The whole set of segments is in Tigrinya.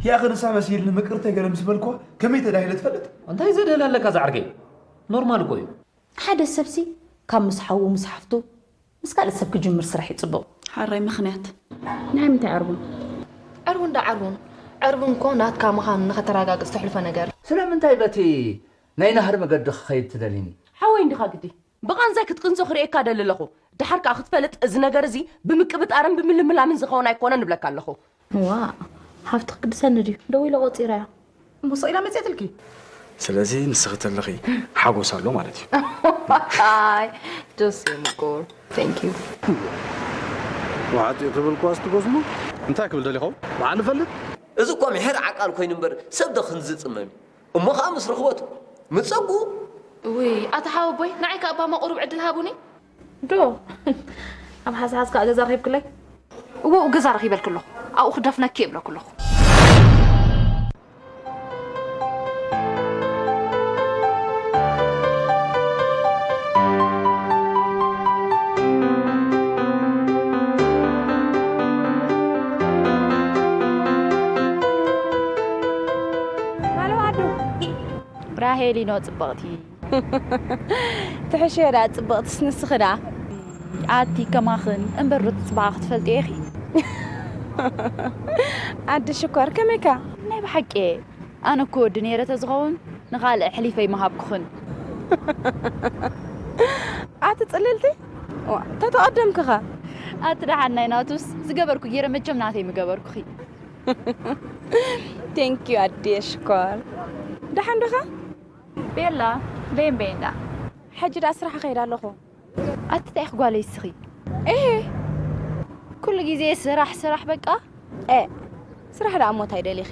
ያኸ ንሳ መሲልኒ ምቅርተይ ገለ ምስ በልኳ ከመይ ተዳሂለ ትፈልጥ? እንታይ ዘድህል ኣለካ ዝዓርከይ? ኖርማል እኮ እዩ። ሓደ ሰብሲ ካብ ምስ ሓዉ ምስ ሓፍቱ ምስ ካልእ ሰብ ክጅምር ስራሕ ይጽብቕ። ሓራይ ምኽንያት። ናይ ምንታይ ዕርቡን? ዕርቡን ዳ ዕርቡን። ዕርቡን እኮ ናትካ ምዃኑ ንኸተረጋግጽ ተሕልፎ ነገር። ስለምንታይ በቲ ናይ ናህሪ መገዲ ክኸይድ ትደልይኒ? ሓወይ እንዲኻ ግዲ። ብቓንዛይ ክትቅንጾ ክርእየካ ደሊ ኣለኹ። ደሓር ከኣ ክትፈልጥ፣ እዚ ነገር እዚ ብምቅብጣርን ብምልምላምን ዝኸውን ኣይኮነን እብለካ ኣለኹ። ዋእ፣ ሓፍትኺ ቅድሰኒ ድዩ? ደዊለ ቆጺረያ። እሞ ስቕ ኢላ መጽኣትልኪ? ስለዚ ንስኺ ተለኺ ሓጎስ ኣሎ ማለት እዩ። ኣይ፣ ጆሴ ምቁር። Thank you። ዋዕጥ እዩ ክብል ኳስ ትጎስሙ? እንታይ ክብል ደሊኹም? ዋዕ ንፈልጥ? እዚ እኮ ምሕር ዓቃል ኮይኑ እምበር ሰብ ዶ ክንዚ ጽመም እዩ? እሞ ኸኣ ምስ ረኽቦት ምጸጉ። ውይ፣ ኣታ ሓወቦይ፣ ንዓይ ከኣ እባ መቑሩብ ዕድል ሃቡኒ። ዶ? ኣብ ሓዝሓዝ ከኣ ገዛ ረኺብክለይ? እወ፣ ገዛ ረኺበልኪ ኣለኹ። ኣብኡ ክደፍነኪ እብለኩ ኣለኹ። ሃሎ ኣዱ። ራሄሊኖ ጽብቕቲ። ትሕሽዮ ደኣ ጽብቕትስ ንስኺ ደኣ። ኣቲ ከማኽን እምበር ዶ ትጽብቓ ክትፈልጥዮ ኢኺ። ኣዲ ሽኮር ከመይካ? ናይ ብሓቂ እየ። ኣነ እኮ ወዲ ነይረ ተዝኸውን ንኻልእ ኣሕሊፈ ኣይምሃብኩኽን። ኣቲ ጽልልቲ፣ ዋ፣ ተተቐደምክኻ። ኣቲ ደሓን ናይ ናቱስ ዝገበርኩ ገይረ መቸም ናተይ ምገበርኩኺ። Thank you ኣድየ ሽኮር። ደሓን ዲኻ? ቤላ፣ በይን በይን ደኣ። ሕጂ ደኣ ስራሕ እኸይድ ኣለኹ። ኣቲ እንታይ ኢኺ ጓለይ እስኺ? ኤሄ። ኩሉ ግዜ ስራሕ ስራሕ በቃ? ኤ፣ ስራሕ ደኣ እሞ እንታይ ደሊኺ?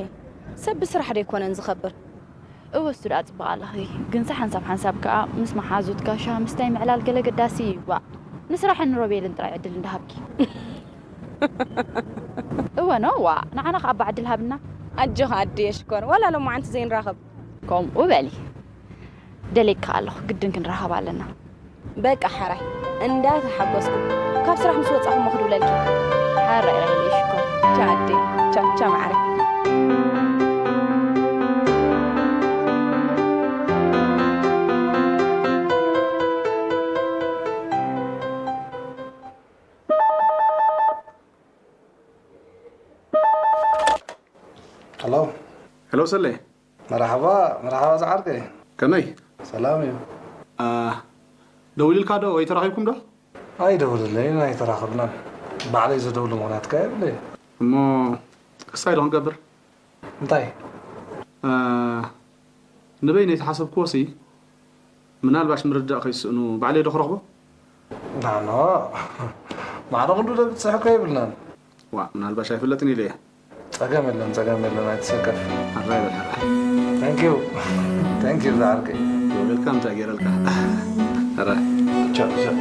ሰብ ብስራሕ ዶ ኣይኮነን ዝኸብር? እወ እሱ ደኣ ጽቡቕ ኣለኺ። ግንሲ ሓንሳብ ሓንሳብ ከኣ ምስ መሓዙትካ ሻሂ ምስታይ ምዕላል ገለ ገዳሲ እዩ። ዋእ። ንስራሕን ንሮቤልን ጥራይ ዕድል እንዳሃብኪ። እወ ኖ፣ ዋእ፣ ንዓና ከኣ እባ ዕድል ሃብና። ኣጆኺ ኣደየ ሽኮር፣ ዋላ ሎማዓንቲ ዘይንራኸብ። ከምኡ በሊ። ደልየካ ኣለኹ፣ ግድን ክንራኸብ ኣለና። በቃ ሓራይ፣ እንዳተሓጎስኩ ካብ ስራሕ ምስ ወጻኹ እሞ ክድውለልኪ። ሓራይ ራሄለይ ሽኮር። ቻው ኣደይ፣ ቻው፣ ቻው ማዓረይ። ሄሎ። ሄሎ ሰሌ። መርሓባ፣ መርሓባ ዝዓርከይ። ከመይ? ሰላም እዩ። አ፣ ደዊሉልካ ዶ ወይ ተራኺብኩም ዶ? ኣይደውልለይን፣ ኣይተራኸብናን። ባዕለይ ዘደውሎ ምኽንያት ከ የብለይን። እሞ ክሳይ ዶ ክንገብር? እንታይ? አ፣ ንበይነይ ተሓሰብክዎሲ፣ ምናልባሽ ምርዳእ ከይስእኑ ባዕለይ ዶ ክረኽቦ? ናኖ፣ ማዕረ ክንዱ ዶ ብትስሕኮ የብልናን። ዋእ፣ ምናልባሽ ኣይፍለጥን ኢለ እየ። ጸገም የለን፣ ጸገም የለን፣ ኣይትሰከፍ። ሕራይ በል፣ ሕራይ። Thank you። Thank you ዝዓርከይ። ዌልካም፣ እንታይ ገይረልካ? ሕራይ። ቻው፣ ቻው።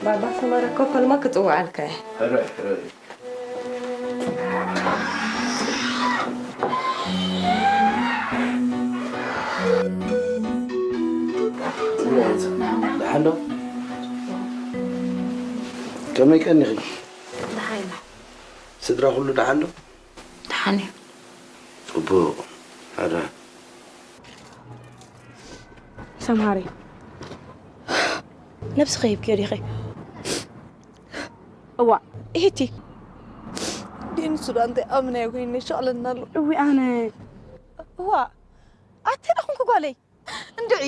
ባባ ሰመረ እኮ ኮልማ ክጽውዓልካ እየ። ሕራይ፣ ሕራይ። ደሓን ዶ? ከመይ ቀኒኺ? ደሓን ኢና። ስድራ ኩሉ ደሓን ዶ? ደሓን እዩ። ጽቡቕ። ሕራይ። ሰምሃሪ፣ ነብስኺ ሂብክዮ ዲኺ? እዋእ፣ ኢሂቲ። ዲን ሱዳን እንታይ ኣምናዮ ኮይነ ይሸቕለና ኣሎ። እዊ ኣነ። እዋእ፣ ኣቲ ዶ ኾንኩ ጓለይ? እንድዒ፣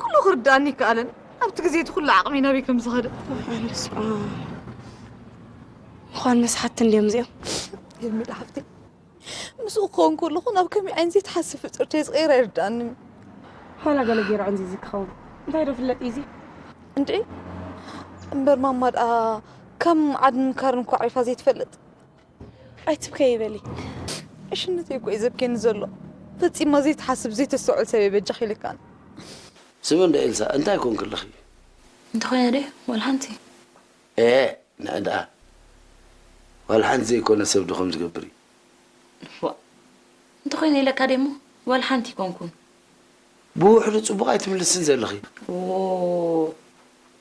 ኩሉ ክርድኣኒ ይከኣለን። ኣብቲ ግዜ እቲ ኩሉ ዓቕሚ ናበይ ከም ዝኸደ። በስመ ኣብ። ምዃን መስሓትቲ እንድዮም እዚኦም። ሄርሜላ ሓፍተይ፣ ምስኡ ክኸውን ከለኹ ናብ ከመይ ዓይነት ዘይትሓስብ ፍጥርቲ እየ ዝቕየር ኣይርድኣንን እዩ። ዋላ ገለ ገይሩ ዕንዚዚ ክኸውን እንታይ ዶ ፍለጥ እዩ እዚ? እንድዒ እምበር ማማ ደኣ ከም ዓድን ካርን እኮ ኣዕሪፋ ዘይትፈልጥ። ኣይትብከይ በሊ። ዕሽነተይ እኮ እዩ ዘብክየኒ ዘሎ። ፈጺማ ዘይትሓስብ ዘይተስተውዕል ሰብ እየ በጃኺ ኢለካን። ስሚ እንዳ ኤልሳ እንታይ ኮንኪ ኣለኺ? እንተኾይነ ደ ዋላ ሓንቲ። ኤ ንዕድኣ ዋላ ሓንቲ ዘይኮነ ሰብ ዶ ከም ዝገብር እዩ? ዋእ፣ እንተኾይነ ኢለካ ደሞ ዋላ ሓንቲ ኣይኮንኩን። ብውሕዱ ጽቡቕ ኣይትምልስን ዘለኺ። ኦ፣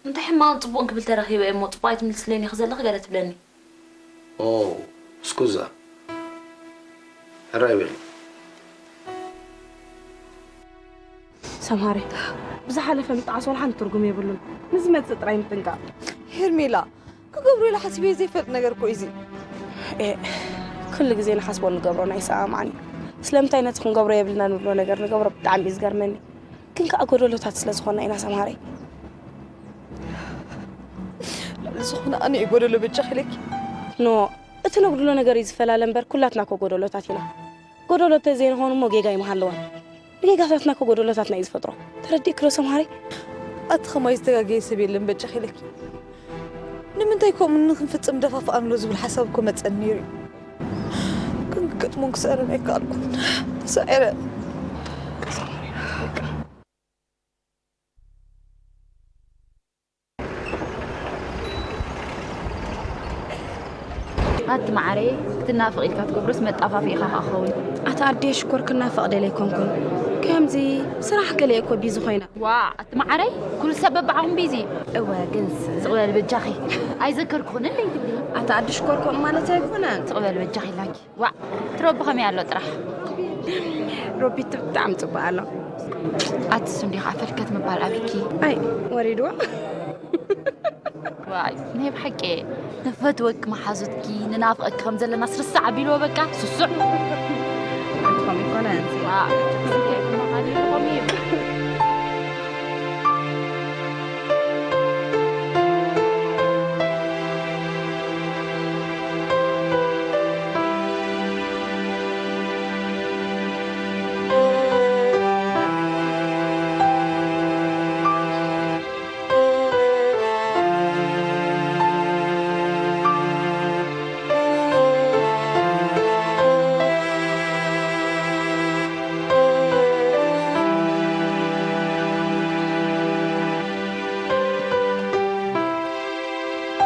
እንታይ ሕማቕን ጽቡቕን ክብል ተረኺበ እየ እሞ ጽቡቕ ኣይትምልስለይን ኢኺ ዘለኺ ገለ ትብለኒ። ኦ፣ እስኩዛ። ሕራይ በሊ። ሰምሃሪ፣ ብዝሓለፈ ምጥዓስ ወላ ሓንቲ ትርጉም የብሉን። ንዝመጽእ ጥራይ ምጥንቃቕ። ሄርሜላ፣ ክገብሮ ኢለ ሓሲበዮ ዘይፈልጥ ነገር እኮ እዩ እዚ። ኤ፣ ኩሉ ግዜ ንሓስቦ ንገብሮ ናይ ሰማማዕን እዩ። ስለምንታይ ነቲ ክንገብሮ የብልና ንብሎ ነገር ንገብሮ ብጣዕሚ እዩ ዝገርመኒ። ግን ከኣ ጎደሎታት ስለ ዝኾና ኢና ሰምሃረይ። ልዕሊ ዝኾነ ኣነ እየ ጎደሎ በጃኺ ኢለኪ። ኖ፣ እቲ ነጉድሎ ነገር እዩ ዝፈላለ እምበር ኩላትና እኮ ጎደሎታት ኢና። ጎደሎ ተዘይንኾን እሞ ጌጋ ኣይምሃለወን። ንጌጋታትና እኮ ጎደሎታትና እዩ ዝፈጥሮ። ተረዲእኪ ዶ ሰምሃረይ? ኣቲ ኸማይ ዝተጋገየ ሰብ የለን በጃኺ ኢለኪ። ንምንታይ ከምኡ ንክንፍጽም ደፋፍኣንሎ ዝብል ሓሳብ እኮ መጸኒ ነይሩ እዩ። ግን ክገጥሞን ክስዕርን ኣይከኣልኩን። ተሳዒረ። ኣቲ መዓረይ፣ ክትናፍቕ ኢልካ ትገብሮስ መጣፋፊ ኢኻ ከኣ ክኸውን። ኣታ ኣዴ ሽኮር ክናፍቕ ደለ ኣይኮንኩን። ከምዚ ስራሕ ገለ እኮ ቢዚ ኮይና። ዋእ ኣቲ መዓረይ፣ ኩሉ ሰብ በብዓኹም ቢዚ። እወ ግንስ ስቕ በሊ በጃኺ። ኣይዘከርኩኽንን ለይትብሊ። ኣታ ኣዲ ሽኮር ከምኡ ማለት ኣይኮነን። ስቕ በሊ በጃኺ ኢላኪ። ዋእ እቲ ሮቢ ከመይ ኣሎ ጥራሕ። ሮቢቶ ብጣዕሚ ጽቡቕ ኣሎ። ኣቲ ስም ዲኻ ፈልከት ምባል ኣቢኪ። ኣይ ወሪድዋ። ዋይ ናይ ብሓቂ ንፈትወኪ መሓዙትኪ ንናፍቐኪ ከም ዘለና ስርሳዕ ኣቢልዎ በቃ ስሱዕ። ኣትኾም ይኮነ።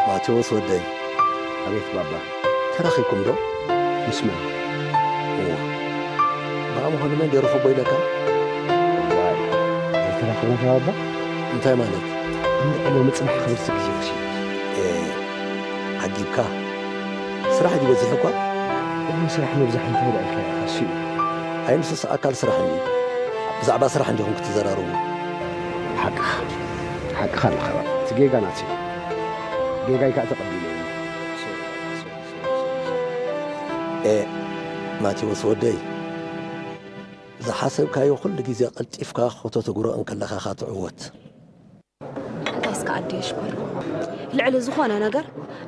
ማቴዎስ ወደይ። ኣቤት ባባ። ተራኺብኩም ዶ? ምስ መን? እዋ። ብኣ ምዃኑ መን ደይረኸቦ ኢለካ? ዋይ፣ ዘይተራኸብና ተባባ? እንታይ ማለት? እንድዒ ሎሚ ጽባሕ ክብርቲ ግዜ ወሲዱ። ኤ፣ ዓጊብካ። ስራሕ ድዩ በዚሑ እኳ? እሞ ስራሕ ምብዛሕ እንታይ ደኣ ኢልካ ኢኻ? እሱ እዩ። ኣይ፣ ንሱስ ኣካል ስራሕ እንድዩ። ብዛዕባ ስራሕ እንዲኹም ክትዘራረቡ። ሓቅኻ። ሓቅኻ ኣለኻ። እቲ ጌጋ ናተይ እዩ። ጌጋይ ከኣ ተቐቢለዮ። ኤ፣ ማቴዎስ ወደይ፣ ዝሓሰብካዮ ኩሉ ግዜ ቀልጢፍካ ከተትግብሮ እንከለኻ ኢኻ ትዕወት። እንታይ እስከ ኣደይ ሽኮር፣ ልዕሊ ዝኾነ ነገር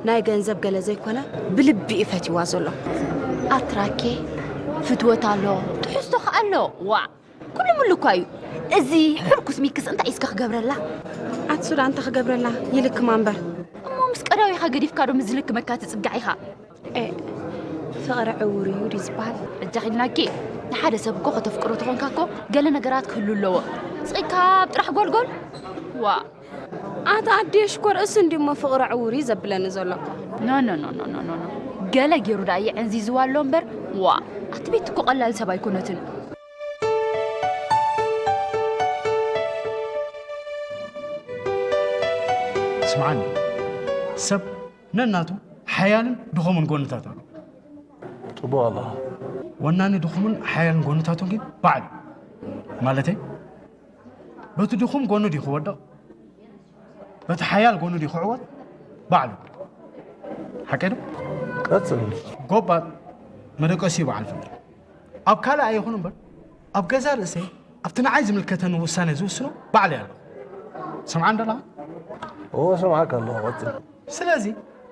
ናይ ገንዘብ ገለ ዘይኮነ ብልቢ እዩ ፈትይዋ ዘሎ። ኣትራኬ ፍትወት ኣሎ፣ ትሕዝቶ ከኣ ኣሎ። ዋእ! ኩሉ ምሉ እኳ እዩ። እዚ ሕርኩስ ሚክስ እንታይ እስከ ክገብረላ? ኣቲ ሱዳ እንታይ ክገብረላ? ይልክማ እምበር። እሞ ምስ ቀዳዊኻ ገዲፍካ ዶ ምስ ዝልክመካ ትጽጋዕ ኢኻ? ኤእ፣ ፍቕሪ ዕዉር እዩ ድዩ ዝበሃል? በጃኺ ኢልናኪ። ንሓደ ሰብ እኮ ከተፍቅሮ ተኾንካ እኮ ገለ ነገራት ክህሉ ኣለዎ። ስቕ ኢልካ ኣብ ጥራሕ ጎልጎል? ዋእ! ኣታ ኣዴ ሽኮር እሱ እንድሞ ፍቕሪ ዕውር እዩ ዘብለኒ ዘሎ። ኖ ኖ ኖ ኖ ኖ ኖ ኖ። ገለ ገይሩ ደኣ የዕንዚዝዋ ኣሎ እምበር ዋእ ኣቲ ቤቲ እኮ ቀላል ሰብ ኣይኮነትን። ስምዓኒ ሰብ ነናቱ ሓያልን ድኹምን ጎንታት ኣሎ። ጽቡቕ ኣለኻ። ወናኒ ድኹምን ሓያልን ጎንታቱ ግን ባዕሉ ማለተይ በቲ ድኹም ጎኑ ድዩ ክወድቕ? በቲ ሓያል ጎኑ ድዩ ክዕወት? ባዕሉ። ሓቀይ ዶ? ቀጽል። ጎባጥ መደቀሲኡ በዓል ፍርዲ። ኣብ ካልእ ኣይኹን እምበር ኣብ ገዛ ርእሰይ ኣብቲ ንዓይ ዝምልከተኒ ውሳነ ዝውስኖ ባዕለይ ኣለኹ። ሰምዓኒ ዶ ኣለኻ? እወ ሰምዓካ ኣለኹ። ቀጽል። ስለዚ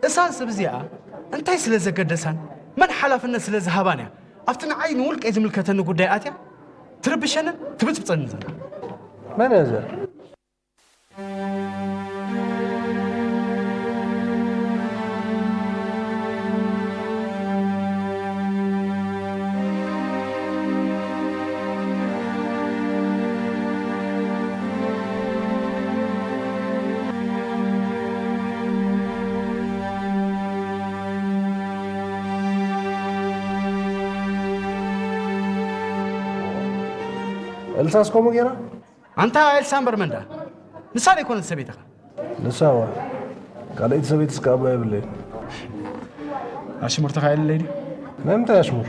እሳ ሰብ እዚኣ እንታይ ስለ ዘገደሳን መን ሓላፍነት ስለ ዝሃባን እያ ኣብቲ ንዓይ ንውልቀይ ዝምልከተኒ ጉዳይ ኣትያ ትርብሸንን ትብጽብጸንን ዘላ። መን እያ እዚኣ? ንሳስ ከምኡ ጌራ? ኣንታ ኤልሳ እምበር መንዳ ንሳ ዘይኮነት ሰበይትኻ። ንሳ እዋ ካልኣይቲ ሰበይቲ እስከ ኣባ የብለይን። ኣሽሙርትኻ የለለይ ድዩ? ናይ ምንታይ ኣሽሙር?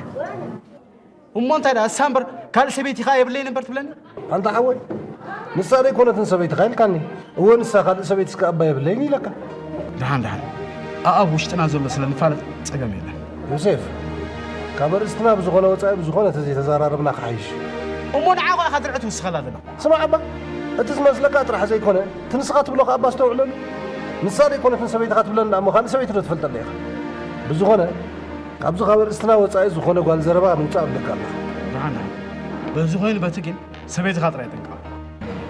እሞ እንታይ ደኣ እሳ እምበር ካልእ ሰበይቲ ኸኣ የብለይን እምበር ትብለኒ? ኣንታ ሓወይ ንሳ ዘይኮነትን ሰበይትኻ ኢልካኒ። እወ ንሳ ካልእ ሰበይቲ እስከ ኣባ የብለይን ኢለካ። ደሓን ደሓን ኣኣብ ውሽጥና ዘሎ ስለ ንፋለጥ ጸገም የለን። ዮሴፍ ካብ ኣርእስትና ብዝኾነ ወጻኢ ብዝኾነ ተዘይተዘራረብና ክሓይሽ። እሞ ንዓኻ ኢኻ ድርዒ ትውስኸላ ዘለኻ። ስማዕ ኣባ እቲ ዝመስለካ ጥራሕ ዘይኮነ እቲ ንስኻ ትብሎ ከኣ ኣባ ኣስተውዕለሉ። ንሳ ዘይኮነትን ሰበይትኻ ትብለኒ ደኣ እሞ ካልእ ሰበይቲ ዶ ትፈልጠለይ ኢኻ? ብዝኾነ ካብዚ ካብ ኣርእስትና ወጻኢ ዝኾነ ጓል ዘረባ ምውጻእ እብለካ ኣለኹ። ደሓን ደሓን በዚ ኮይኑ በቲ ግን ሰበይትኻ ጥራይ ጠንቀቕ።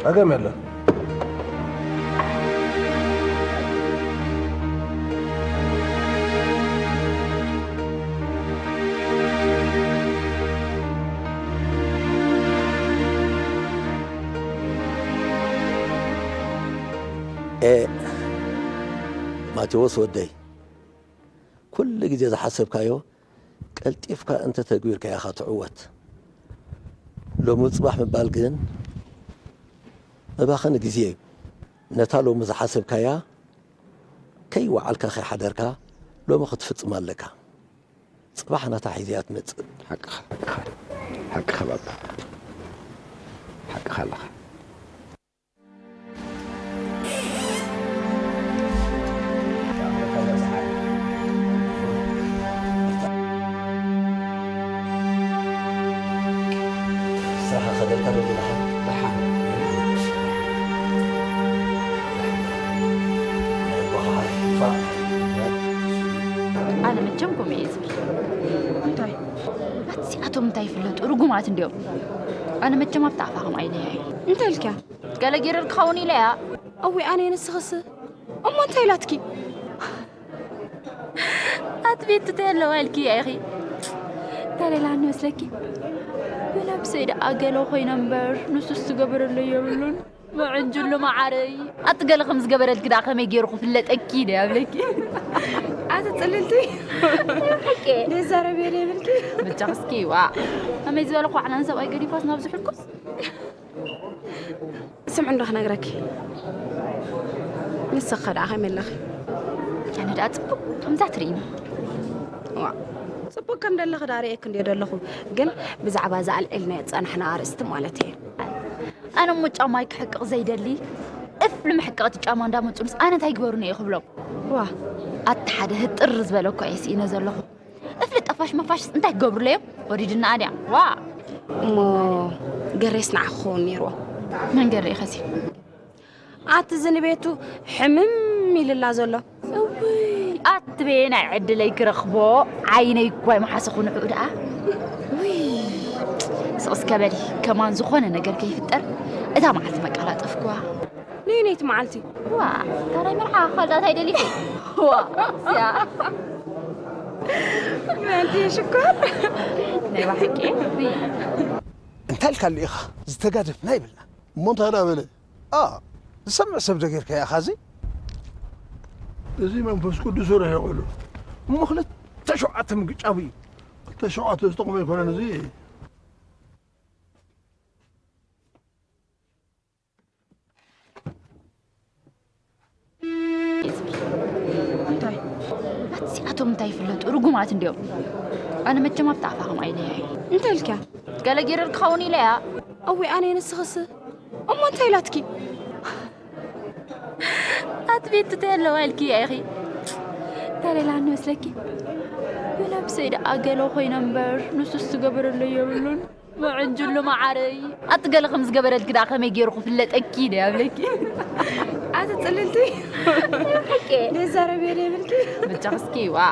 ጸገም የለን። ኤእ ማቴዎስ ወደይ፣ ኩሉ ግዜ ዝሓሰብካዮ ቀልጢፍካ እንተ ተግቢርካዮ ኢኻ ትዕወት። ሎሚ ጽባሕ ምባል ግን መባኸኒ ግዜ እዩ። ነታ ሎሚ ዝሓሰብካያ ከይወዓልካ ከይሓደርካ ሎሚ ክትፍጽማ ኣለካ። ጽባሕ ናታ ሒዛያ ትመጽእ። ሓቅኻ ሓቅኻ ባባ ሓቅኻ ኣለኻ። ኣነ መቸም ከምኡ እየ ዝብል እንታይ ኣትዚኣቶም እንታይ ይፍለጡ ርጉማት እንድዮም ኣነ መቸም ኣብታ ኣፋ ከምኣ ኢለያ እዩ እንታይ ኢልክያ ገለ ገይረ ክኸውን ኢለያ እወ ኣነ ንስኽስ እሞ እንታይ ኢላትኪ ኣቲ ቤት ትተይ ኣለዋ ኢልኪ ኢኺ እንታይ ሌላ ንመስለኪ ብነብሰይ ደኣ ገለ ኮይነ እምበር ንሱስ ዝገበረለይ የብሉን ምዕንጅሉ መዓረይ ኣቲ ገለ ከም ዝገበረልኪ ደኣ ከመይ ገይሩ ክፍለጠኪ ደ ኣብለኪ ኣቲ ጽልልቲ ሓቂ ዘይዛረብ የለ ይብልኪ ብቻ ክስኪ ዋ ከመይ ዝበለ ኳዕናን ሰብኣይ ገዲፋስ ናብዚ ሕልኩስ ስምዒ እንዶ ክነግረኪ ንስኺ ከ ደኣ ከመይ ኣለኺ ኣነ ደኣ ጽቡቕ ከምዛ ትርእይኒ ዋ ጽቡቕ ከም ደለኺ ደኣ ርእየኪ እንድየ ደለኹ ግን ብዛዕባ እዛ ኣልዒልናዮ ዝጸናሕና ኣርእስቲ ማለት እየ ኣነ እሞ ጫማይ ክሕቅቕ ዘይደሊ እፍ ንምሕቀቕቲ ጫማ እንዳመጹ ምስ ኣነ እንታይ ግበሩኒ እየ ክብሎም ዋ ኣቲ ሓደ ህጥር ዝበለ እኮ እየ ስኢነ ዘለኹ እፍሊ ጠፋሽ መፋሽስ እንታይ ክገብሩለዮም ወሪድና ኣድያ ዋ እሞ ገሬስ ንዓ ክኸውን ነይርዎ መንገሪ ኢኸሲ ኣቲ ዝንቤቱ ሕምም ኢልላ ዘሎ ኣትበየ ናይ ዕድለይ ክረኽቦ ዓይነይ እኳ ይመሓሰኹ ንዕኡ ደኣ ስቕስ ከበሊ ከማን ዝኾነ ነገር ከይፍጠር እታ መዓልቲ መቃላጠፍኩዋ ነየነይቲ መዓልቲ ዋ ታራይ መርዓ ካልዳት ኣይደሊኺ ዋ ስያ መዲ ሽኮር ናይ ባሕቂ እንታይ ኢልካሉ ኢኻ ዝተጋደፍና ይብልና እሞ እንታይ ደኣ በለ ዝሰምዕ ሰብ ዶ ጌርካዮ ኢኻ እዚ እዚ መንፈስ ቅዱስ ርሒቑሉ እሞ ክልተ ሸውዓተ ምግጫው እዩ ክልተ ሸውዓተ ዝጠቕሞ ኣይኮነን እዚ እንታይ ኣትዚኣቶም እንታይ ይፍለጡ ርጉማት እንድዮም ኣነ መቸም ኣብታ ኣፋ ከምኣ ኢለያ እዩ እንታይ ኢልክያ ገለ ገይረ ክኸውን ኢለያ እዊ ኣነ ንስኽስ እሞ እንታይ ኢላትኪ ኣቲ ቤት ትተይ ኣለዋ ኢልኪ ኢኺ እንታይ ሌላ ንመስለኪ ብነብሰይ ደኣ ገለ ኮይነ እምበር ንሱስ ዝገበረለይ የብሉን ምዕንጅሉ መዓረይ ኣቲ ገለ ከም ዝገበረልኪ ደኣ ከመይ ገይሩ ክፍለጠኪ ደ ኣብለኪ ኣቲ ጽልልቲ ሓቂ ዘይዛረብ እየ ዘይብልኪ ብቻ ክስኪ ዋ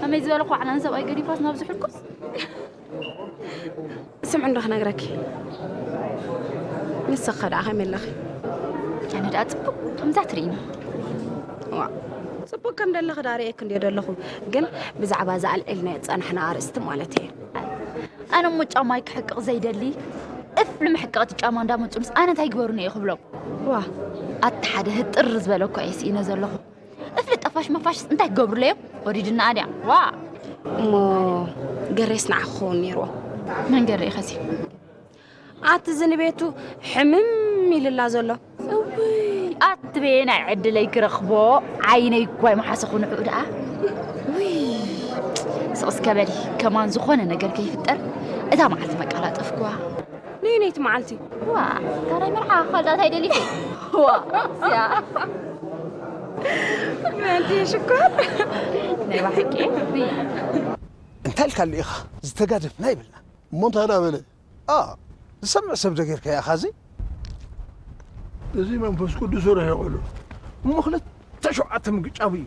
ከመይ ዝበለ ኳዕናን ሰብኣይ ገዲፋስ ናብዚ ሕልኩስ ስምዒ እንዶ ክነግረኪ ንስኺ ከ ደኣ ከመይ ኣለኺ ኣነ ደኣ ጽቡቕ ከምዛ ትርእይኒ ዋ ጽቡቕ ከም ደለኺ ደኣ ርእየኪ እንድየ ደለኹ ግን ብዛዕባ እዛ ኣልዒልናዮ ዝጸናሕና ኣርእስቲ ማለት እየ ኣነ እሞ ጫማይ ክሕቅቕ ዘይደሊ እፍ ንምሕቀቕቲ ጫማ እንዳመጹ ምስ ኣነ እንታይ ግበሩኒ እየ ክብሎም ዋ ኣቲ ሓደ ህጥር ዝበለ እኮ እየ ስኢነ ዘለኹ እፍሊ ጠፋሽ መፋሽስ እንታይ ክገብሩለዮም ወሪድና ኣድያ ዋ እሞ ገሬስ ንዓ ክኸውን ነይርዎ መንገሪ ኢኸሲ ኣቲ ዝንቤቱ ሕምም ኢልላ ዘሎ። እውይ ኣትቤ ናይ ዕድለይ ክረኽቦ ዓይነይ ጓይ መሓሰኹ ንዕኡ ደኣ። ውይ ስቕ እስከ በሊ ከማን ዝኾነ ነገር ከይፍጠር እታ መዓልቲ መቃላጠፍኩዋ። ነየነይቲ መዓልቲ? ዋ እታ ናይ መርዓ ካልዳት ኣይደሊኺ? ዋ እዚኣ መዲ ሽኮር ናይ ባሕቂ እንታይ ኢልካሉ ኢኻ ዝተጋደፍና ይብልና እሞ እንታይ ደኣ በለ ኣ ዝሰምዕ ሰብ ዶ ጌርካዮ ኢኻ እዚ እዚ መንፈስ ቅዱስ ርሒቑሉ እሞ ክልተ ሸውዓተ ምግጫቡ እዩ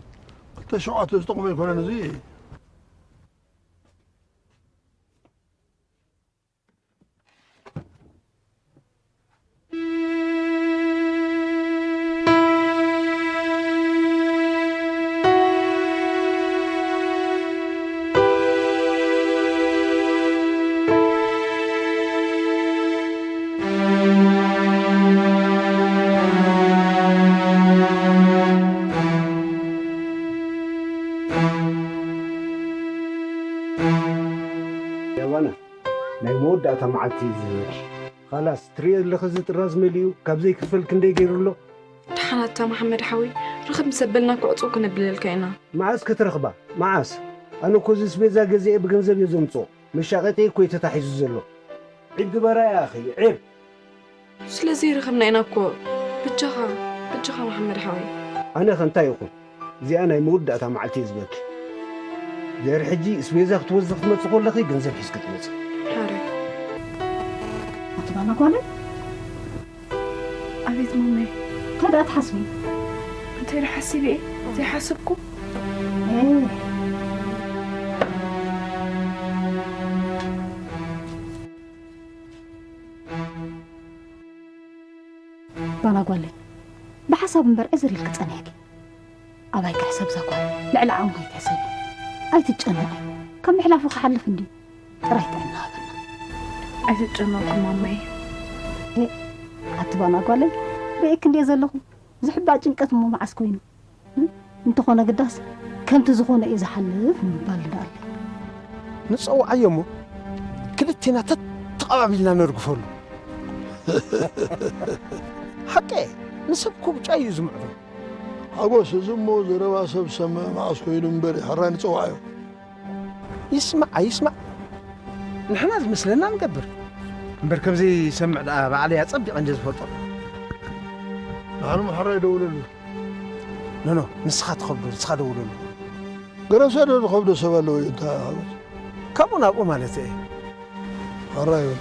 ክልተ ሸውዓተ ዝጠቕሞ ኣይኮነን እዚ ያባና ናይ መወዳእታ መዓልቲ እዩ ዝህበኪ። ኻላስ ትሪኦ ኣለኺ እዚ ጥራዝ መሊኡ ካብ ዘይክፈል ክንደይ ገይሩ ኣሎ። ደሓን ኣታ መሓመድ ሓወይ ርኽብ ምስ ኣበልና ክዕጾ ክነብለልካ ኢና። መዓስ ክትረኽባ? መዓስ? ኣነ እኮ እዚ ኣስቤዛ ገዚኤ ብገንዘብ እየ ዘምጽኦ። መሻቐጢ እኮ እዩ ተታሒዙ ዘሎ። ዒብ ግበራ ያኺ ዒብ። ስለ ዘይረኸብና ኢና እኮ። በጃኻ በጃኻ መሓመድ ሓወይ። ኣነኸ እንታይ ይኹን? እዚኣ ናይ መወዳእታ መዓልቲ እየ ዝበኪ። ድሕሪ ሕጂ እስቤዛ ክትወዚ ክትመጽእ ከለኺ ገንዘብ ሒዝኪ ትመጺ። ሓራይ። ኣቲ ባና ጓለይ ኣቤት ማማይ። እንታይ ደኣ ትሓስቢ? እንታይ ደኣ ሓሲበ እየ ዘይሓሰብኩ። ባና ጓለይ ብሓሳብ እምበር ዕዝር ኢልኪ ጸኒሕኪ። ኣባይ ክሕሰብ እዛ ጓል ልዕሊ ዓቕምኺ ኣይትሕሰቢ። ኣይትጨነቒ። ካብ ምሕላፉ ክሓልፍ እንድዩ። ጥራይ ጥዕና ሃበና። ኣይትጨነቑ ማማይ። ኣቲ ባና ጓለይ ርእየኪ እንድየ ዘለኹ። ዝሕባእ ጭንቀት እሞ መዓስ ኮይኑ? እንተኾነ ግዳስ ከምቲ ዝኾነ እዩ ዝሓልፍ ምባል ንደኣለ። ንጸውዓዮ እሞ ክልቴና ተተቓባቢልና ነርግፈሉ። ሓቀ ንሰብ ኮብጫ እዩ ዝምዕዶ። ሓጎስ እዚ እሞ ዘረባ ሰብ ሰምዕ መዓስ ኮይኑ እምበር ሕራይ ንጸውዓዮ። ይስማዕ ኣይስማዕ ንሕና ዝመስለና ንገብር እምበር ከም ዘይሰምዕ ደኣ ባዕለይ ኣጸቢቐ እንደ ዝፈልጦ። ንዓኑ ምሕራይ ደውለሉ። ኖኖ ንስኻ ትኸብዶ ንስኻ ደውለሉ። ገረሰ ዶ ዝኸብዶ ሰብ ኣለዎ እዩ እንታይ ሓጎስ? ካብኡ ናብኡ ማለት እየ። ሕራይ በል።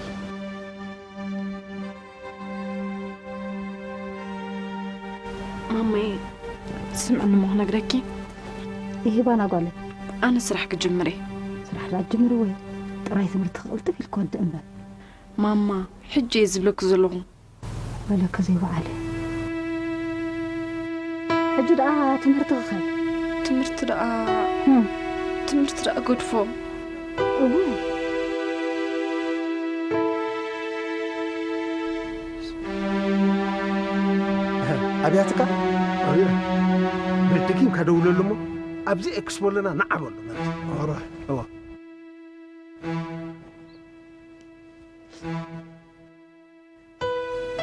ማማይ ስምዕኒ እሞ ክነግረኪ። ይህባና ጓለ ኣነ ስራሕ ክጅምር እየ። ስራሕ ዳኣ ጅምሪ ወይ ጥራይ ትምህርቲ ክቕልጥፍ ኢልኪ ወዲ እምበር። ማማ ሕጂ እየ ዝብለኪ ዘለኹ። በለኪ ዘይበዓለ ሕጂ ደኣ ትምህርቲ ክኸድ ትምህርቲ ደኣ ትምህርቲ ደኣ ገድፎ። እወ ኣብያትካ ኣብያ በል ደጊምካ ደውለሉ እሞ ኣብዚ ኤክስፖ ኣለና ንዓ በሎ ማለት እዋ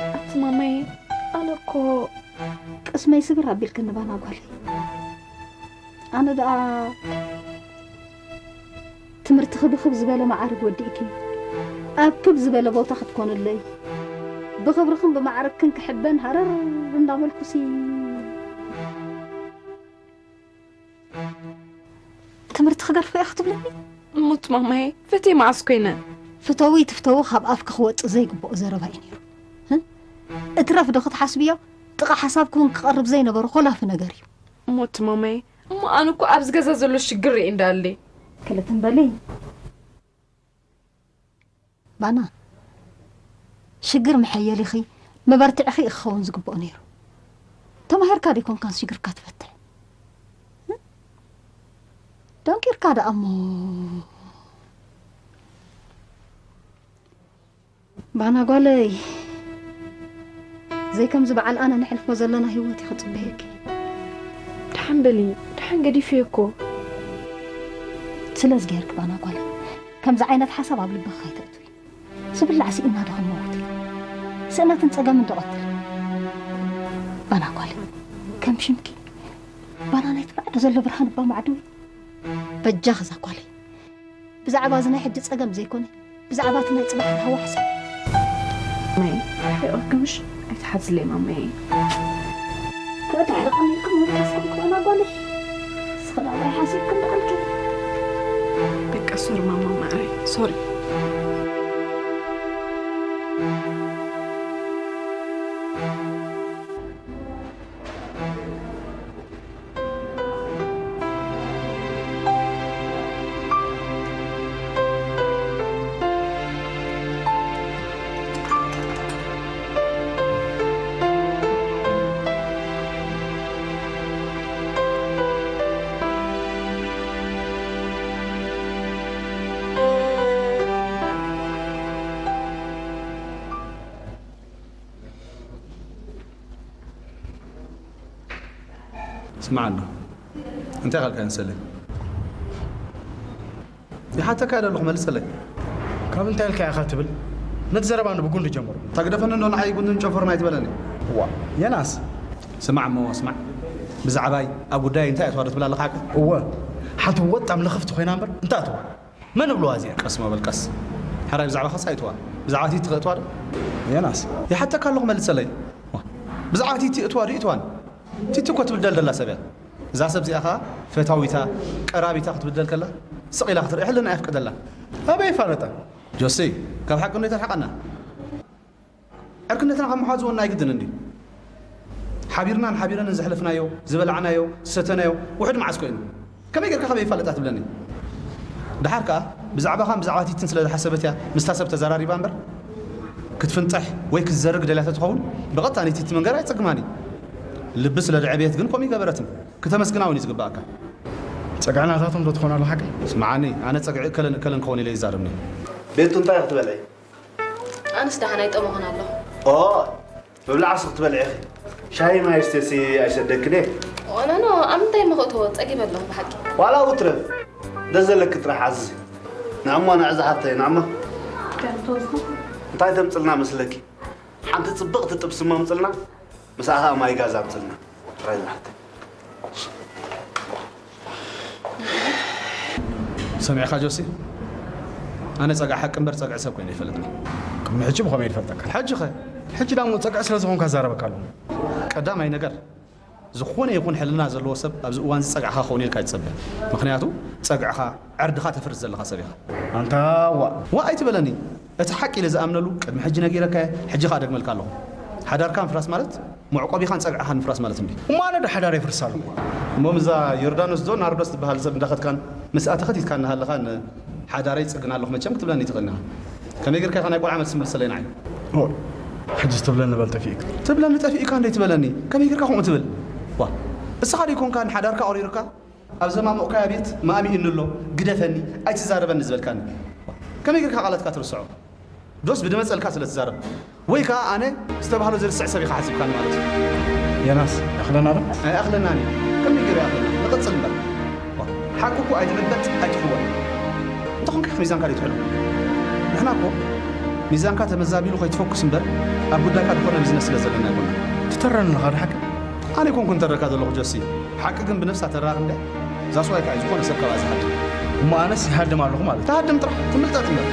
ኣቲ ማማይ ኣነ እኮ ቅስመይ ስብር ኣቢልክኒ ባና ጓለይ ኣነ ደኣ ትምህርትኺ ብኽብ ዝበለ መዓርግ ወዲእኪ ኣብ ክብ ዝበለ ቦታ ክትኮንለይ ብኽብርኽን ብማዕርግክን ክሕበን ሃረር እንዳበልኩሲ ትምህርቲ ክገድፎ እየ ክትብለኒ? እሙት ማማየ፣ ፈትየ መዓስ ኮይነ? ፍተዊ ትፍተዊ ካብ ኣፍኪ ክወጽእ ዘይግብኦ ዘረባ እዩ ነይሩ። ህም? እትረፍ ዶ ክትሓስብዮ? ጥቓ ሓሳብኪ እውን ክቐርብ ዘይነበሮ ኮላፊ ነገር እዩ። እሙት ማማየ፣ እሞ ኣነ እኮ ኣብዚ ገዛ ዘሎ ሽግር ርእየ እንዳለ። ክልትን በሊ። ባና፣ ሽግር መሐየሊኺ መበርትዕኺ እዩ ክኸውን ዝግብኦ ነይሩ። ተማሂርካ ደይኮንካን ሽግርካ ትፈትሕ? ደንቂርካ ደኣ እሞ። ባና ጓለይ፣ ዘይከምዚ በዓል ኣነ ነሕልፎ ዘለና ህይወት እዩ ክጽበየኪ። ደሓን በሊ፣ ደሓን ገዲፈዮ እኮ። ስለዚ ገይርኪ ባና ጓለይ፣ ከምዚ ዓይነት ሓሳብ ኣብ ልብኺ ከይተእትዊ። ዝብላዕ ስኢንና ዶ ክንመውት ኢና? ስእነትን ጸገምን ዶ ቀትል? ባና ጓል፣ ከም ሽምኪ፣ ባና ናይቲ ማዕዶ ዘሎ ብርሃን እባ ማዕዶ። በጃኺ እዛ ጓለይ፣ ብዛዕባ እዚ ናይ ሕጂ ጸገም ዘይኮነ፣ ብዛዕባ እቲ ናይ ጽባሕ ሃዋ ሕሰብ። ማይ፣ ኣይቆርክምሽ፣ ኣይትሓዝለይ ማማየ። ተበዳዕርቕኒ ኢልኩም ምውቃስኩም ክኾና ጓለይ። ስኽላ ላይ ሓሲብኩም ደኣልኪ። በቃ ሶሪ ማማ ማዕረይ፣ ሶሪ። ስማዕ ኣሎ። እንታይ ቃልካ ንሰለይ? ይሓተካ ኣለኹ፣ መልሰለይ። ካብ እንታይ ኢልካ ኢኻ ትብል? ነቲ ዘረባ ንብጉንዲ ጀምሮ። ታግደፈኒ እንዶ ንዓይ ጉንድን ጨንፈርን ኣይትበለኒ። ዋ፣ የናስ። ስማዕ እሞ፣ ስማዕ። ብዛዕባይ ኣብ ጉዳይ እንታይ እትዋ ዶ ትብል ኣለኻ ሓቂ? እወ። ሓንቲ ወጣም ልኽፍቲ ኮይና እምበር፣ እንታይ እትዋ? መን እብልዋ እዚኣ? ቀስ እሞ በል፣ ቀስ። ሕራይ ብዛዕባ ኸስ ኣይትዋ። ብዛዕባ ቲቲ ኸእትዋ ዶ? የናስ። ይሓተካ ኣለኹ፣ መልሰለይ። ዋ፣ ብዛዕባ ቲቲ እትዋ ዶ ይእትዋን? ቲቲ እኮ ትብደል ደላ ሰብ እያ። እዛ ሰብ እዚኣ ኸኣ ፈታዊታ፣ ቀራቢታ ክትብደል ከላ፣ ስቕ ኢላ ክትርኢ ሕልና ኣየፍቅደላን። ኣበይ ይፋለጣ? ጆሲ፣ ካብ ሓቂ እንዶ ኣይተርሕቐና። ዕርክነትና ካብ ምሓዝወና ኣይግድን እንድዩ። ሓቢርናን ሓቢረንን ዘሕለፍናዮ፣ ዝበላዕናዮ፣ ዝሰተናዮ፣ ውሑድ መዓስ ኮይኑ? ከመይ ጌርካ ከመይ ይፋለጣ ትብለኒ? ደሓር ከኣ ብዛዕባኻን ብዛዕባ ቲትን ስለ ዝሓሰበት እያ ምስታ ሰብ ተዘራሪባ እምበር፣ ክትፍንጠሕ ወይ ክትዘርግ ደልያ ተትኸውን፣ ብቐጥታ ንቲቲ ምንጋር ኣይጸግማን እዩ። ልቢ ስለ ዝዐበየት ግን ከምኡ ይገበረትን። ክተመስግና እውን እዩ ዝግባኣካ። ጸግዕናታቶም ዶ ትኾን ኣሎ ሓቀይ? ስምዓኒ፣ ኣነ ጸግዒ እከለን እከለን ክኸውን ኢለ ይዛረብኒ። ቤቱ እንታይ ክትበልዒ? ኣነስ ደሓን ኣይጠመኹን ኣለኹ። ኦ፣ ምብላዕስ ክትበልዒ ኢኺ። ሻሂ ማይ ስተሲ ኣይሰደክን እየ። ኦ፣ ኖ፣ ኖ፣ ኣብ ምንታይ እሞ ክእትዎ? ጸጊበ ኣለኹ ብሓቂ። ዋላ ውትረፍ። ደስ ዘለኪ ጥራሕ ኣዝዚ። ንዕሞ ንዕዚ ሓፍተይ፣ ንዕሞ። እንታይ ተምጽልና መስለኪ? ሓንቲ ጽብቕቲ ጥብሲ እሞ ኣምጽልና። ምሳኻ ማይ ጋዝ ኣምጽልና። ጥራይ ዝሓተ። ሰሚዕካ ጆሲ? ኣነ ጸግዒ ሓቂ እምበር ጸግዒ ሰብ ኮይነ ይፈልጥኒ። ቅድሚ ሕጂ ብኸመይ ይፈልጠካ? ሕጂ ኸ? ሕጂ ዳሞ ጸግዒ ስለ ዝኾንካ ዛረበካ ኣለኹ። ቀዳማይ ነገር፣ ዝኾነ ይኹን ሕልና ዘለዎ ሰብ ኣብዚ እዋን እዚ ጸግዕኻ ክኸውን ኢልካ ይጸበ። ምኽንያቱ ጸግዕኻ፣ ዕርድኻ ተፍርስ ዘለኻ ሰብ ኢኻ። ኣንታ ዋእ። ዋእ ኣይትበለኒ። እቲ ሓቂ ኢለ ዝኣምነሉ ቅድሚ ሕጂ ነጊረካ እየ፣ ሕጂ ኸኣ ደግመልካ ኣለኹ። ሓዳርካ ምፍራስ ማለት መዕቆቢኻን ጸግዕኻን ምፍራስ ማለት እንድዩ። እሞ ኣነ ዶ ሓዳር የፍርስ ኣለኹ? እሞ ምስዛ ዮርዳኖስ ዶ ናርዶስ ትበሃል ሰብ እንዳኸድካን ምስኣ ተኸቲትካን እናሃለኻን ሓዳረይ ይጽግን ኣለኹ መቸም ክትብለኒ ትኽእል ኢኻ። ከመይ ጌርካ ኢኻ ናይ ቆልዓ መልሲ ትምልሰለይ ንዓይ? ኦይ፣ ሕጅስ ትብለኒ በል ጠፊእካ። ትብለኒ ጠፊእካ እንዶ ኣይትበለኒ። ከመይ ጌርካ ከምኡ ትብል? ዋ፣ እስኻ ዶ ኣይኮንካን ሓዳርካ ኣቑሪርካ? ኣብ ዘማሞቕካዮ ቤት ማእሚኡኒ ኣሎ፣ ግደፈኒ፣ ኣይትዛረበኒ ዝበልካኒ። ከመይ ጌርካ ቃላትካ ትርስዖ? ዶስ ብድመጸልካ ስለ ትዛረብ? ወይ ከኣ ኣነ ዝተባህሎ ዝርስዕ ሰብ ኢኻ ሓሲብካኒ ማለት እዩ። ዮናስ፣ ይኣኽለና ዶ? ኣይኣኽለናን እዩ። ከመይ ገይሩ ይኣኽለና? ንቐጽል እምበር። ዋ፣ ሓቂ እኮ ኣይትዕበጥ፣ ኣይትኽወል። እንተኾንካ ኢኻ ሚዛንካ ዘይትሕሎ። ንሕና እኮ ሚዛንካ ተመዛቢሉ ከይትፈኩስ እምበር፣ ኣብ ጉዳይካ ዝኾነ ቢዝነስ ስለ ዘለና ኣይኮናን። ትተረኒ ኣለኻ ዶ ሓቂ? ኣነ ኣይኮንኩን ተረካ ዘለኹ ጆሲ። ሓቂ ግን ብነብሳ ተራኽ እንድያ። እዛ ሰብኣይ ከኣ ዝኾነ ሰብ ካብኣ ዝሃድም። እሞ ኣነስ ይሃድም ኣለኹ ማለት እዩ። ትሃድም ጥራሕ፣ ትምልጠጥ እምበር።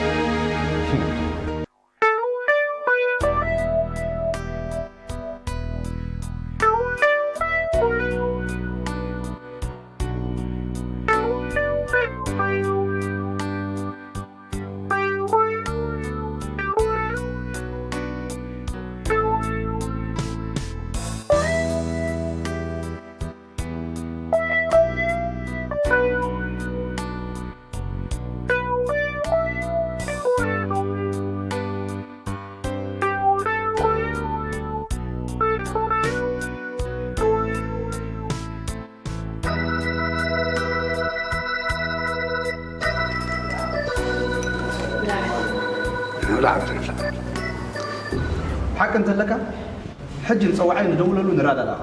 ሓቂ እንተለካ፣ ሕጂ ንጸውዓይ ንደውለሉ ንረዳዳእ።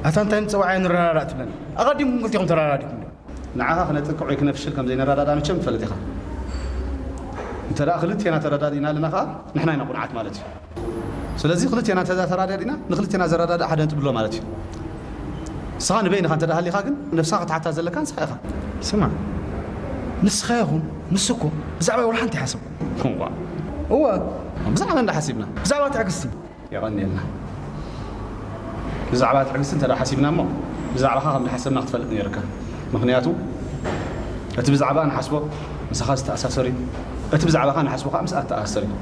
ኣታ እንታይ ንጸውዓይ ንረዳዳእ ትብለኒ? ኣቐዲምኩም ክልቲኹም ተረዳዲእኩም ዶ? ንዓኻ ክነጥቅዕ ወይ ክነፍሽል ከም ዘይንረዳዳእ መቸም ትፈልጥ ኢኻ። እንተ ደኣ ክልቴና ተረዳዲእና ኣለና ከኣ፣ ንሕና ኢና ቁንዓት ማለት እዩ። ስለዚ ክልቴና እንተዛ ተራዳዲና ንክልቴና ዘረዳድእ ሓደ ነጥቢ ኣሎ ማለት እዩ። ንስኻ ንበይንኻ እንተ ደኣ ሃሊኻ ግን ነብስኻ ክትሓታ ዘለካ ንስኻ ኢኻ። ስማ፣ ንስኻ ይኹን ንሱ እኮ ብዛዕባ ወላ ሓንቲ ሓሰብ። እዋ። እዋ። ብዛዕባ እንዳ ሓሲብና። ብዛዕባ ትዕግስቲ። የቐንየልና። ብዛዕባ ትዕግስቲ እንተ ደኣ ሓሲብና እሞ ብዛዕባኻ ከም ዝሓሰብና ክትፈልጥ ነይርካ። ምኽንያቱ እቲ ብዛዕባ ንሓስቦ ምሳኻ ዝተኣሳሰር እዩ። እቲ ብዛዕባኻ ንሓስቦ ከዓ ምስኣ ዝተኣሳሰር እዩ።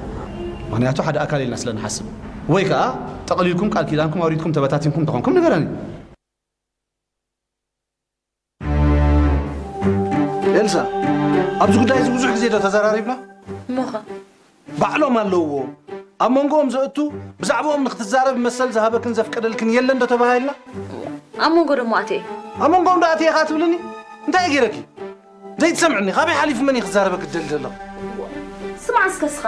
ምኽንያቱ ሓደ ኣካል ኢልና ስለ ንሓስብ። ወይ ከዓ ጠቕሊልኩም ቃል ኪዳንኩም ኣውሪድኩም ተበታቲንኩም ተኾንኩም ንገረኒ። ኤልሳ፣ ኣብዚ ጉዳይ እዚ ብዙሕ ግዜ ዶ ተዘራሪብና? እሞኸ? ባዕሎም ኣለውዎ። ኣብ መንጎኦም ዘእቱ፣ ብዛዕባኦም ንክትዛረብ መሰል ዝሃበክን ዘፍቀደልክን የለን ዶ ተባሂልና? ኣብ መንጎ ደሞ ኣትየ። ኣብ መንጎኦም ዶ ኣትየ ኢኻ ትብልኒ? እንታይ ገይረኪ? ዘይትሰምዕኒ፣ ካበይ ሓሊፉ መን እዩ ክዛረበክ ትደሊ ዘለኹ? ስማዕ እስከ እስኻ።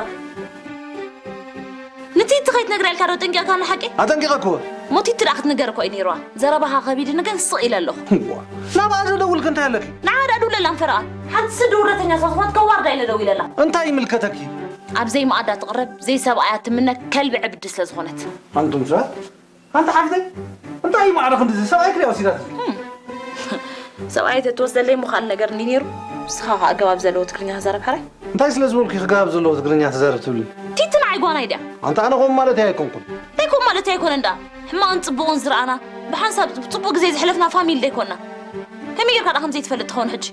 ንቲቲ ከይትነግራ ኢልካ ዶ ጠንቂቕካ ንሓቂ? ኣጠንቂቐክዎ። ሞ ቲቲ ደኣ ክትንገር እኮ እዩ ነይርዋ። ዘረባኻ ከቢድኒ ግን ስቕ ኢለ ኣለኹ። እዋ፣ ናብኣ ዘደውልክ እንታይ ኣለኪ? ንዓ ደኣ ደውለላ ንፈረቓ። ሓንቲ ስዲ ውረተኛ ስለ ዝኾነት ከዋርዳ ኢለ ደዊለላ። እንታይ ይምልከተኪ? ኣብ ዘይመኣዳ ትቕረብ፣ ዘይሰብኣያ ትምነ ከልቢ ዕብዲ ስለ ዝኾነት። ኣንቱም ሰባት፣ ኣንታ ሓፍተይ፣ እንታይ እዩ ማዕረ ክንድዚ ሰብኣይ ክሪኣ ወሲዳትኒ? ሰብኣይ ተትወስደለይ እሞ ካልእ ነገር እንዲ ነይሩ። ንስኻ ኸኣ ኣገባብ ዘለዎ ትግርኛ ተዛረብ ሓራይ። እንታይ ስለ ዝበልኩ ኢኺ ኣገባብ ዘለዎ ትግርኛ ተዛረብ ትብልኒ? ቲቲ ንዓይ ጓናይ ድያ? ኣንታ ኣነ ከምኡ ማለተይ ኣይኮንኩን። እንታይ ከምኡ ማለተይ ኣይኮነን ደኣ? ሕማቕን ጽቡቕን ዝረኣና፣ ብሓንሳብ ጽቡቕ ግዜ ዘሕለፍና ፋሚሊ ዶ ኣይኮንና? ከመይ ጌርካ ደኣ ከምዘይ ትፈልጥ ትኸውን ሕጂ?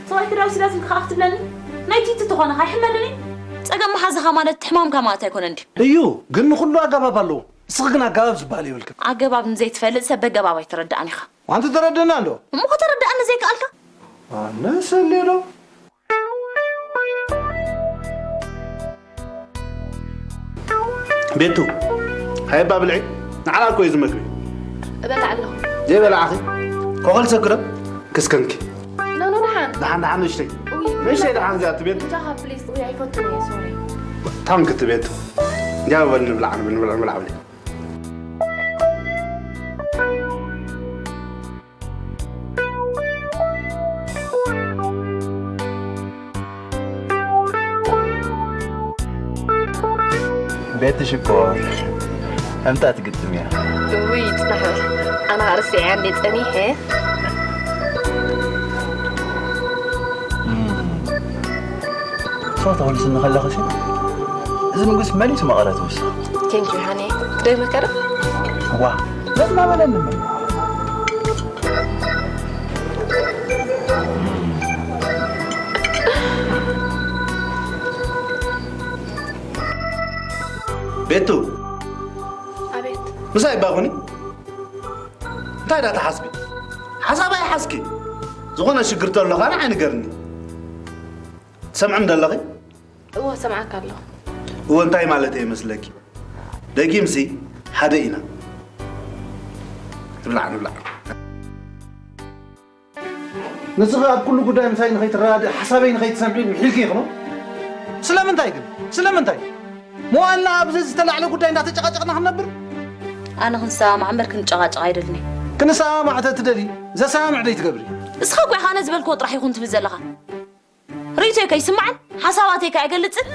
ሰብኣይ ክሪኣ ወሲዳትኒ ከኣ ክትብለኒ? ናይ ቲቲ ተኾነ ከ ኣይሕመንን እየ? ጸገም መሓዛኻ ማለት ሕማምካ ማለት ኣይኮነን ድዩ? እዩ፣ ግን ንኹሉ ኣገባብ ኣለዎ። ንስኺ ግን ኣገባብ ዝበሃል የብልክን። ኣገባብ ንዘይትፈልጥ ሰብ በገባብ ኣይትረድኣን ኢኻ። ኣንቲ ተረድእና እንዶ? እሞ ከተረድኣኒ ዘይከኣልካ? ኣነ ሰልየ ዶ? ቤቱ፣ ሃየባ ብልዒ፣ ንዓና እኮ እዩ ዝመግቢ። እበልዕ ኣለኹ። ዘይበላዕኺ? ኮኸል ሰክረ? ክስከንኪ። ኖ፣ ኖ፣ ደሓን። ደሓን፣ ደሓን፣ ንእሽተይ። ውይ፣ ንእሽተይ ደሓን እዚኣ እቲ ቤቱ። ብጃኻ ፕሊዝ። ውይ፣ ኣይፈቱን እየ፣ ሶሪ። ታንክ እቲ ቤቱ። እንዲያ በል ንብላዕ፣ ንብል፣ ንብላዕ፣ ንብላዕ ብሊ። ቤቲ ሽኮር፣ ከምታ ትግጥም እያ። እውይ፣ ጽናሕ በል። ኣነ ኸኣ ረሲዐያ እንዴ ጸኒሐ። እም። ሶ ተወልስኒ ከለኽሲ፣ እዚ ንጉስ መሊሱ መቐረት ይውስኽ። ቴንክ ዩ ሃኒ። ክደግመካ ዶ? ዋ፣ ነዚ እናበለኒ እምበር። ቤቱ። ኣቤት። ምሳይ እባ ኩኒ። እንታይ ደኣ ትሓስቢ? ሓሳብ ኣይሓዝኪ። ዝኾነ ሽግር ተሎ ኸኣ ንዓይ ንገርኒ። ትሰምዕኒ ዶ ኣለኺ? እወ፣ ሰምዓካ ኣለኹ። እወ፣ እንታይ ማለተይ ይመስለኪ? ደጊምሲ ሓደ ኢና። ንብላዕ፣ ንብላዕ። ንስኺ ኣብ ኩሉ ጉዳይ ምሳይ ንኸይትረዳድእ፣ ሓሳበይ ንኸይትሰምዒ ምሒልኪ ኢኺ ሞ? ስለምንታይ ግን? ስለምንታይ? መዋእልና ኣብዚ ዝተላዕለ ጉዳይ እንዳተጨቃጨቅና ክንነብር? ኣነ ክንሰማማዕ እምበር ክንጨቃጨቅ ኣይደልን እየ። ክንሰማማዕ ተትደሊ፣ ዘሰማምዕ ዶ ይትገብሪ? ንስኻ እኮ ኢኻ ኣነ ዝበልክዎ ጥራሕ ይኹን ትብል ዘለኻ። ርእይቶይ ከይስማዕን ሓሳባተይ ከይገልጽን?